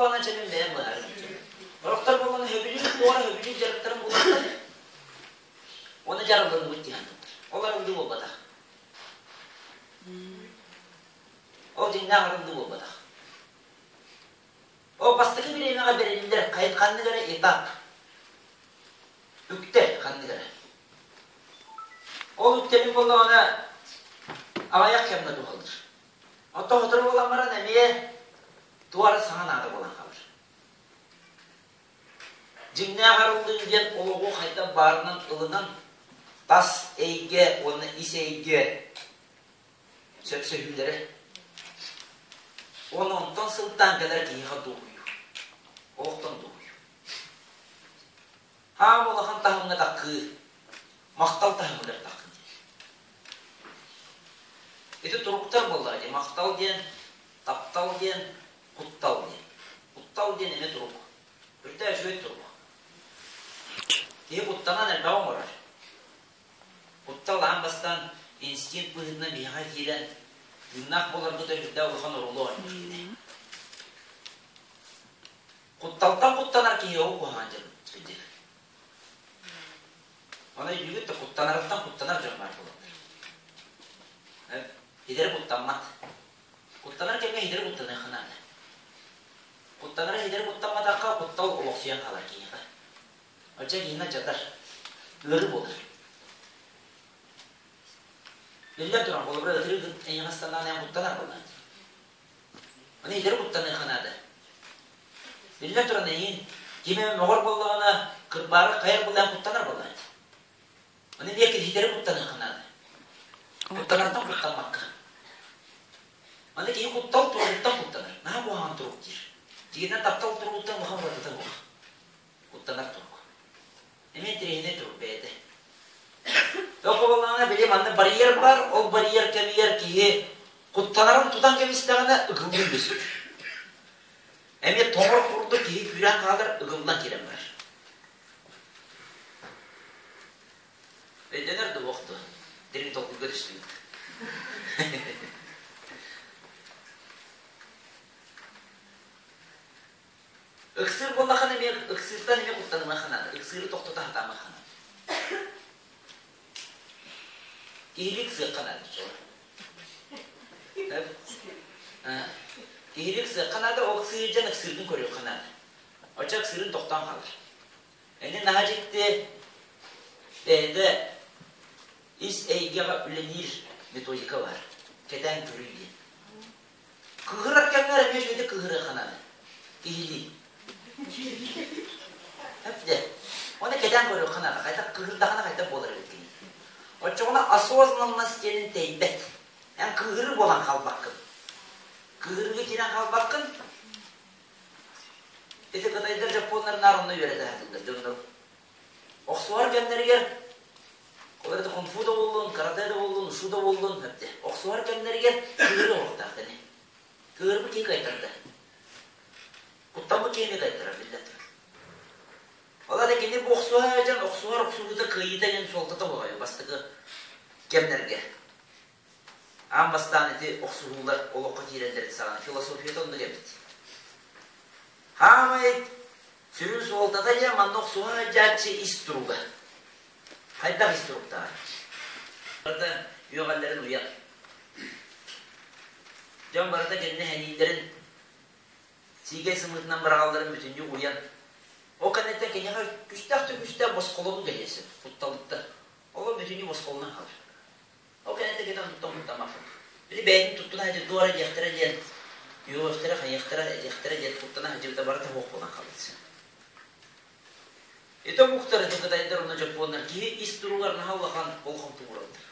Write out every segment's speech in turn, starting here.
буоллаҕына чэ мин бэйэм быһаарым. Сорохтор буоллаҕына сөбүлүүр туора сөбүлүүр дьарыктарын булаллар. Уонна дьарыллынныбыт дии саныыллар. Ол арыллыы буолбатах. Ол дьиҥнээх арыллыы буолбатах. Ол бастакы бириэмэҕэ бэриллэр ханнык эрэ этап. Үктэр ханнык эрэ. Ол үктэлин буоллаҕына аҕыйах кэмҥэ туһалыыр. Оттон сотору буолан баран эмиэ туора саҥа наада буолан хаалар. Дьиҥнээх арыллыы диэн олоҕу хайдах баарынан ылынан тас эйгэ уонна ис эйгэ сөпсөһүүлэрэ. Уонна онтон сылтаан кэлэр киһиэхэ дуоһуйуу. Олохтон дуоһуйуу. Хаам улахан таһымҥа таххыы, махтал таһымыгар таххыы диэн. Ити туруктар буоллаҕа дии. Махтал диэн, таптал диэн, куттал диэн. Куттал диэн эмиэ турук. Үрдэ үчүгэй турук. Киһи куттанан элбэҕи оҥорор. Куттал аан бастаан инстинкт быһыытынан биһиэхэ киирэн, тыыннаах буоларбыт үрдэ улахан оруолу оонньуур кини. Кутталтан куттанар киһи ол куһаҕан дьон Ону өйдүүгүт да куттанарыттан куттанар дьон баар буолаллар. Идэри куттаммат. Куттанар кэмҥэ идэри куттаныахха наада. Куттанара идэри куттамматахха куттал олохсуйан хаалар киһиэхэ. Оччо киһини алдьатар. Ыарыы буолар. Биллэн туран, холобура ытырык эйиэхэ ыстаннаан эн куттанар буоллаҕыҥ. Аны идэри куттаныахха наада. Биллэн туран, эйиин ким эмэ мөҕөр буоллаҕына, кырбаары хайар буоллаан куттанар буоллаҕа. Аны биир киһи куттаныахха наада. Куттанартан куттаммакка. Аны киһи куттал туругуттан куттанар. Наһаа куһаҕан турук диир. Дьиҥинэн таптал туругуттан улахан уратыта суох. Куттанар турук. Эмиэ интэриэһинэй турук бэйэтэ. Тоҕо буоллаҕына, били манна барьер бар, ол барьер кэмигэр киһи куттанарын тутан кэбистэҕинэ ыгыллыы үөскүүр. Эмиэ тоҥор курдук киһи күүрэн хаалар, ыгыллан киирэн барар. Өйдөнөр да уох дуо? Дириҥ толкуйга түстүбүт. Ыксыыр буоллаххына эмиэ ыксыыртан эмиэ куттанымыахха наада. Ыксыыры тохтото сатаамахха наада. Киһилии ыксыахха наада чуолаан. Киһилии ыксыахха наада, ол ыксыыр дьон ыксыыргын көрүөххэ наада. Оччо ыксыырын тохтоон хаалар. Эни наһаа дьикти бэйэтэ ис эйгэҕэ үлэлиир методика баар. Кэтээн көрүү диэн. Кыыһырар кэмҥэр эмиэ үчүгэйдик кыыһырыахха наада. Киһилии. Эппитэ. Уонна кэтээн көрүөххэ наада. Хайдах кыыһырдаҕына хайдах буолар эбит кини. Оччоҕуна осознанность диэнин тэйбэт. Эн кыыһырыы буолан хаалбаккын. Кыыһырыыга киирэн хаалбаккын. Ити кытайдар дьоппуоннар наар онно үөрэтэ сатыыллар дьоннору. Охсуһар кэмнэригэр ол эрэ кунг-фу да буоллун, карате да буоллун, ушу да буоллун, охсуһар кэмнэригэр кыыры оһохтоох кини. Кыырбыт киһи кыайтарда. Куттаммыт киһини кыайтарар биллэн турар. Ол аата кини бу охсуһа сылдьан охсуһар охсуһуута кыайыыта диэн суолтата буолар бастакы кэмнэргэ. Аан бастаан ити охсуһуулар олоххо киирэллэрин саҕана философията оннук эбит. Хаамай сүрүн суолтата диэн манна охсуһа сылдьааччы ис туруга. Хайдах ис туруктааҕый? Барыта үөҕэллэрин уйан. Дьон барыта кинини сэнииллэрин сиигэй сымыытынан быраҕалларын бүтүннүү уйан. Ол кэнниттэн киниэхэ күстээх да күстээх босхолонуу кэлиэ сөп, кутталыттан. Ол бүтүннүү босхолонон хаалар. Ол кэнниттэн кини онтон куттаммаппыт. Били бэйэтин туттуна сылдьар дуора диэхтэрэ диэн, үөҕүөхтэрэ, хайыахтара, этиэхтэрэ диэн куттана сылдьыбыта барыта суох буолан хаалбыт. Ити омуктар, ити кытайдар уонна дьоппуоннар киһи ис туругар наһаа улахан болҕомто уураллар.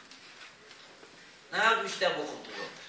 Наһаа күүстээх болҕомто уураллар.